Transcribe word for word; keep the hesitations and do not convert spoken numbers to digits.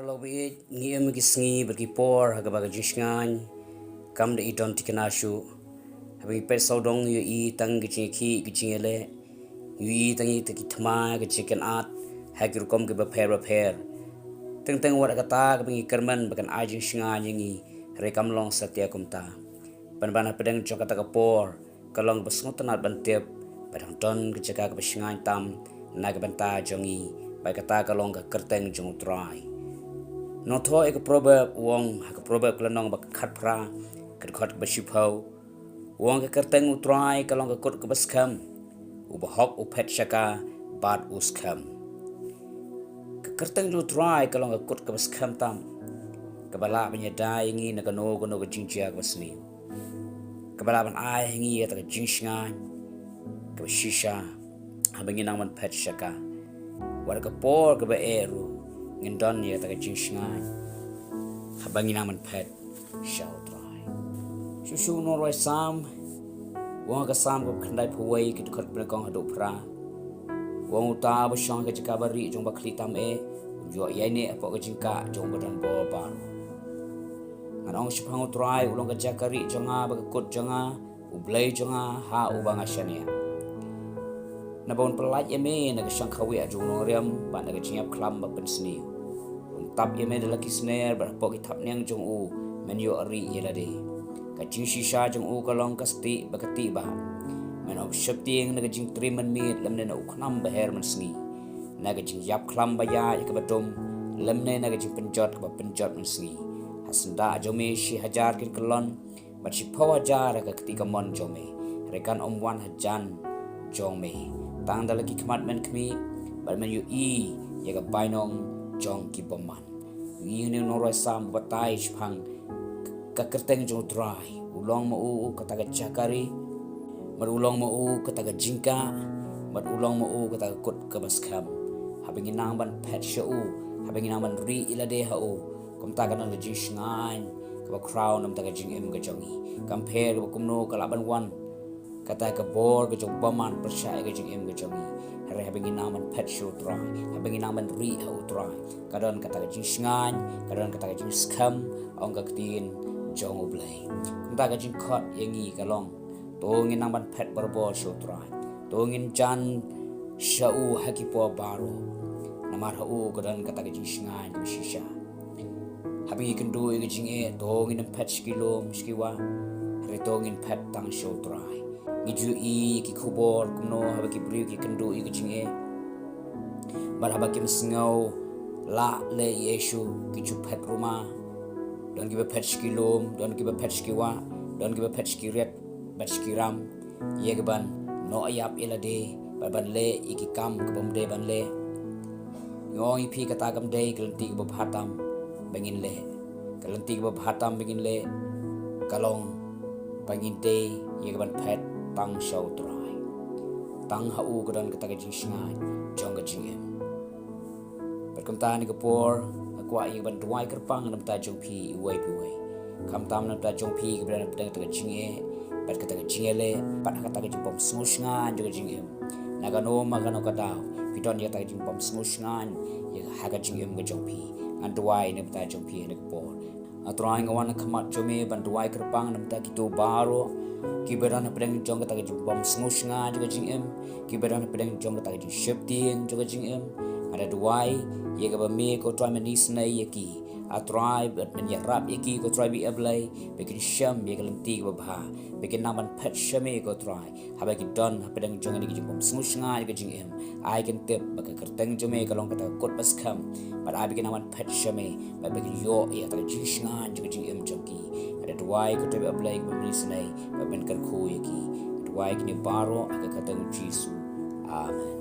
Lok bad ngi im ki sngi bad ki por ha kaba ka jingshngaiñ kam da i don tikna shuh. Haba ngi peit sawdong ngi ïohi tang ki jingïakhih ki jingïaleh, ngi ïohi tang ïa ki thma ki jingkynad ha ki rukom kiba pher ba pher. Teng teng wat kata kaba ngi kyrmen ba kan ai jingshngaiñ ïa ngi, hynrei kam long satia kumta. Pynban hapdeng jong kata ka por ka long kaba sngewtynnat ban tip ba dang don ka jaka kaba shngaiñ tam na ka bynta jong ngi, bad kata ka long ka kyrteng jong U Trai. Nongthoh ïa ka Proverb u ong ha ka Proverb ka lynnong ba khatphra, ka dkhot kaba shiphew, u ong ka kyrteng U Trai ka long ka kut kaba skhem, u bahok u phet sha ka bad u skhem. Ka kyrteng jong U Trai ka long ka kut kaba skhem tam, kaba lah ban ïada ïa ngi na kano kano ka jingjia kaba sniew, kaba lah ban ai ha ngi ïa kata ka jingshngaiñ kaba shisha haba ngi nang ban phet sha ka. Wat ka por kaba eh ruh ngin don ïa kata ka jingshngaiñ haba ngi nang ban phet sha U Trai. Shuh shuh u nongrwai Salm u ong ha ka Salm kaba khyndaiphew wei, ka dkhot kaba nyngkong haduh phra, u ong: Uta uba shong ha ka jaka barieh jong u bakhlieh tam eh, un ïoh ïaineh hapoh ka jingkah jong uba don bor baroh. Ngan ong shaphang U Trai, u long ka jaka rieh jong nga bad ka kut jong nga, U Blei jong nga ha uba nga shaniah. Naba un pyllait ïa me na ka shangkhawiah jong u nongrim bad na ka jingïapkhlam ba pynsniew. Un tap ïa me da la ki sner bad hapoh ki thapniang jong u men ïoh rieh ïa lade. Ka jingshisha jong u ka long ka stieh ba ka tih bah. Men ym sheptieng na ka jingtriem mynmiet lymne na u khnam ba her mynsngi, na ka jingïapkhlam ba ïaid ha kaba dum lymne na ka jingpynjot kaba pynjot mynsngi. Ha syndah jong me shi hajar kin kyllon bad shiphew hajar ha ka kti kamon jong me, hynrei kan ym wan hajan jong me. Tang da la ki khmat men khmih bad men ïohi ïa ka bainong jong ki bymman. Ïohi hangne u nongrwai Salm u batai shaphang ka kyrteng jong U Trai. U long ma u kata ka jaka rieh, bad u long ma u kata ka jingkah, bad u long ma u kata ka kut kaba skhem. Haba ngi nang ban phet sha u, haba ngi nang ban rieh ïa lade ha u, kumta ka don ka jingshngaiñ kaba khraw na ka bynta ka jingim ka jong ngi. Kam pher kaba kumno ka lah ban wan kata ka bor ka jong u bymman pyrshah ïa ka jingim ka jong ngi, hynrei haba ngi nang ban phet sha U Trai, haba ngi nang ban rieh ha U Trai, ka don kata ka jingshngaiñ, ka don kata ka jingskhem, ong ka ktien jong U Blei. Kumta ka jingkhot ïa ngi ka long, to ngin nang ban phet barabor sha U Trai. To ngin jan sha u ha ki por baroh, namar ha u ka don kata ka jingshngaiñ kaba shisha. Haba ngi kynduh ïa ka jingeh, to ngin ym phet sha ki lum sha ki wah, hynrei to ngin phet tang sha U Trai. Ngi ju ïohi ki khubor kumno haba ki briew ki kynduh ïa ka jingeh, bad haba kim sngew lah leh ei ei shuh, ki ju phet ruma. Don kiba phet sha ki lum, don kiba phet sha ki wah, don kiba phet sha ki riat bad sha ki ram, ïa kaban noh ïap ïa lade bad ban leh ïa ki kam kaba ym dei ban leh. Ngi ong ïa phi, kata kam dei ka lynti kaba bha tam ba ngin leh. Ka lynti kaba bha tam ba ngin leh ka long ba ngin dei ïa kaban phet tang sha U Trai. Tang ha u ka don kata ka jingshngaiñ jong ka jingim. Bad kumta ha kane ka por nga kwah ïa kaban duwai kyrpang na ka bynta jong phi iwei pa iwei. Khamtam na ka bynta jong phi kiba don hapdeng kata ka jingeh bad kata ka jingeh leh, bad kata ka jingbym sngewshngaiñ jong ka jingim. Na kano ma kano ka daw phi don ïa kata ka jingbym sngewshngaiñ ïa ha ka jingim ka jong phi, ngan duwai na ka bynta jong phi ha kane ka por. A Trai, nga wan ha khmat jong me ban duwai kyrpang na ka bynta kito baroh kiba don hapdeng jong kata ka jingbym sngewshngaiñ jong ka jingim, kiba don hapdeng jong kata ka jingsheptieng jong ka jingim. Nga da duwai ïa kaba me ko Trai men isynei ïa ki, A Trai, bad men ïarap ïa ki ko Trai ba ïeit Blei, ba kin shem ïa ka lynti kaba bha, ba kin nang ban phet sha me ko Trai. Haba ki don hapdeng jong kane ka jingbym sngewshngaiñ ka jingim, ai kin tip ba ka kyrteng jong me ka long kata ka kut ba skhem, bad ai ba kin nang ban phet sha me, bad ba kin ïoh ïa kata ka jingshngaiñ jong ka jingim jong ki. Nga da duwai ko Trai ba ïeit Blei kiba me isynei, bad men kyrkhu ïa ki. Nga duwai kine baroh ha ka kyrteng Jisu. Amen.